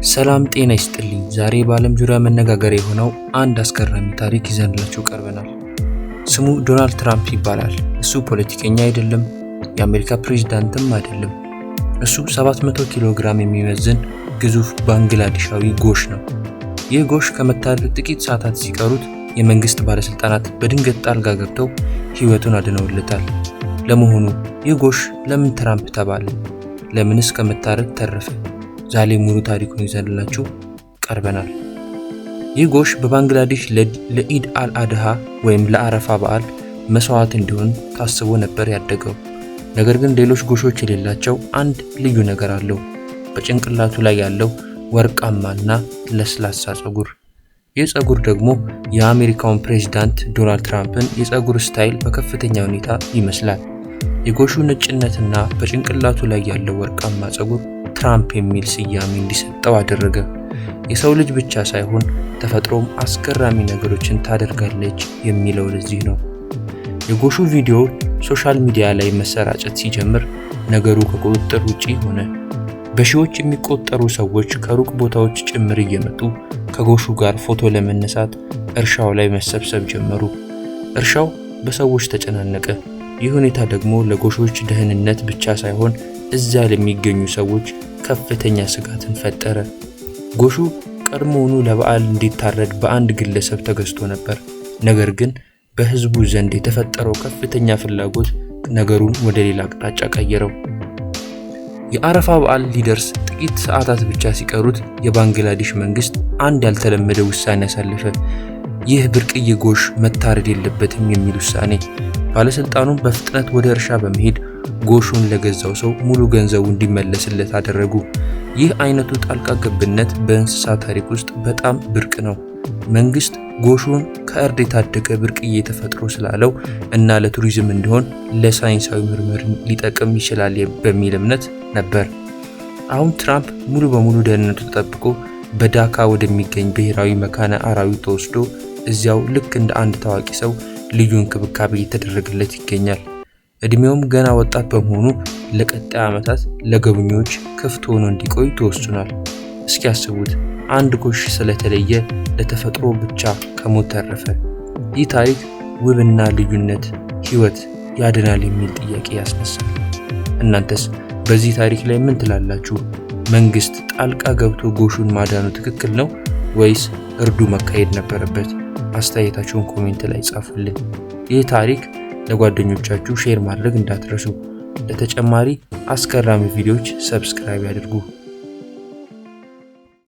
ሰላም ጤና ይስጥልኝ። ዛሬ በዓለም ዙሪያ መነጋገሪያ የሆነው አንድ አስገራሚ ታሪክ ይዘንላችሁ ቀርበናል። ስሙ ዶናልድ ትራምፕ ይባላል። እሱ ፖለቲከኛ አይደለም፣ የአሜሪካ ፕሬዝዳንትም አይደለም። እሱ 700 ኪሎ ግራም የሚመዝን ግዙፍ ባንግላዴሻዊ ጎሽ ነው። ይህ ጎሽ ከመታረድ ጥቂት ሰዓታት ሲቀሩት የመንግስት ባለስልጣናት በድንገት ጣልቃ ገብተው ሕይወቱን አድነውለታል። ለመሆኑ ይህ ጎሽ ለምን ትራምፕ ተባለ? ለምንስ ከመታረድ ተረፈ? ዛሬ ሙሉ ታሪኩን ይዘንላችሁ ቀርበናል። ይህ ጎሽ በባንግላዴሽ ለኢድ አል አድሃ ወይም ለአረፋ በዓል መስዋዕት እንዲሆን ታስቦ ነበር ያደገው። ነገር ግን ሌሎች ጎሾች የሌላቸው አንድ ልዩ ነገር አለው። በጭንቅላቱ ላይ ያለው ወርቃማና ለስላሳ ፀጉር። ይህ ፀጉር ደግሞ የአሜሪካውን ፕሬዝዳንት ዶናልድ ትራምፕን የፀጉር style በከፍተኛ ሁኔታ ይመስላል። የጎሹ ነጭነትና በጭንቅላቱ ላይ ያለው ወርቃማ ፀጉር ትራምፕ የሚል ስያሜ እንዲሰጠው አደረገ። የሰው ልጅ ብቻ ሳይሆን ተፈጥሮም አስገራሚ ነገሮችን ታደርጋለች የሚለው ለዚህ ነው። የጎሹ ቪዲዮ social media ላይ መሰራጨት ሲጀምር ነገሩ ከቁጥጥር ውጪ ሆነ። በሺዎች የሚቆጠሩ ሰዎች ከሩቅ ቦታዎች ጭምር እየመጡ ከጎሹ ጋር ፎቶ ለመነሳት እርሻው ላይ መሰብሰብ ጀመሩ። እርሻው በሰዎች ተጨናነቀ። ይህ ሁኔታ ደግሞ ለጎሾች ደህንነት ብቻ ሳይሆን እዚያ ለሚገኙ ሰዎች ከፍተኛ ስጋትን ፈጠረ። ጎሹ ቀድሞውኑ ለበዓል እንዲታረድ በአንድ ግለሰብ ተገዝቶ ነበር። ነገር ግን በሕዝቡ ዘንድ የተፈጠረው ከፍተኛ ፍላጎት ነገሩን ወደ ሌላ አቅጣጫ ቀየረው። የአረፋ በዓል ሊደርስ ጥቂት ሰዓታት ብቻ ሲቀሩት የባንግላዴሽ መንግስት አንድ ያልተለመደ ውሳኔ አሳለፈ። ይህ ብርቅዬ ጎሽ መታረድ የለበትም የሚል ውሳኔ። ባለስልጣኑም በፍጥነት ወደ እርሻ በመሄድ ጎሹን ለገዛው ሰው ሙሉ ገንዘቡ እንዲመለስለት አደረጉ። ይህ አይነቱ ጣልቃ ገብነት በእንስሳ ታሪክ ውስጥ በጣም ብርቅ ነው። መንግስት ጎሹን ከእርድ የታደገ ብርቅዬ ተፈጥሮ ስላለው እና ለቱሪዝም እንዲሆን ለሳይንሳዊ ምርምር ሊጠቅም ይችላል በሚል እምነት ነበር። አሁን ትራምፕ ሙሉ በሙሉ ደህንነቱ ተጠብቆ በዳካ ወደሚገኝ ብሔራዊ መካነ አራዊት ተወስዶ እዚያው ልክ እንደ አንድ ታዋቂ ሰው ልዩ እንክብካቤ እየተደረገለት ይገኛል። እድሜውም ገና ወጣት በመሆኑ ለቀጣይ ዓመታት ለጎብኚዎች ክፍት ሆኖ እንዲቆይ ተወስኗል። እስኪ ያስቡት፣ አንድ ጎሽ ስለተለየ ለተፈጥሮ ብቻ ከሞት ተረፈ። ይህ ታሪክ ውብና ልዩነት ሕይወት ያድናል የሚል ጥያቄ ያስነሳል። እናንተስ በዚህ ታሪክ ላይ ምን ትላላችሁ? መንግስት ጣልቃ ገብቶ ጎሹን ማዳኑ ትክክል ነው ወይስ እርዱ መካሄድ ነበረበት? አስተያየታችሁን comment ላይ ጻፉልን። ይህ ታሪክ ለጓደኞቻችሁ share ማድረግ እንዳትረሱ። ለተጨማሪ አስገራሚ ቪዲዮዎች subscribe ያድርጉ።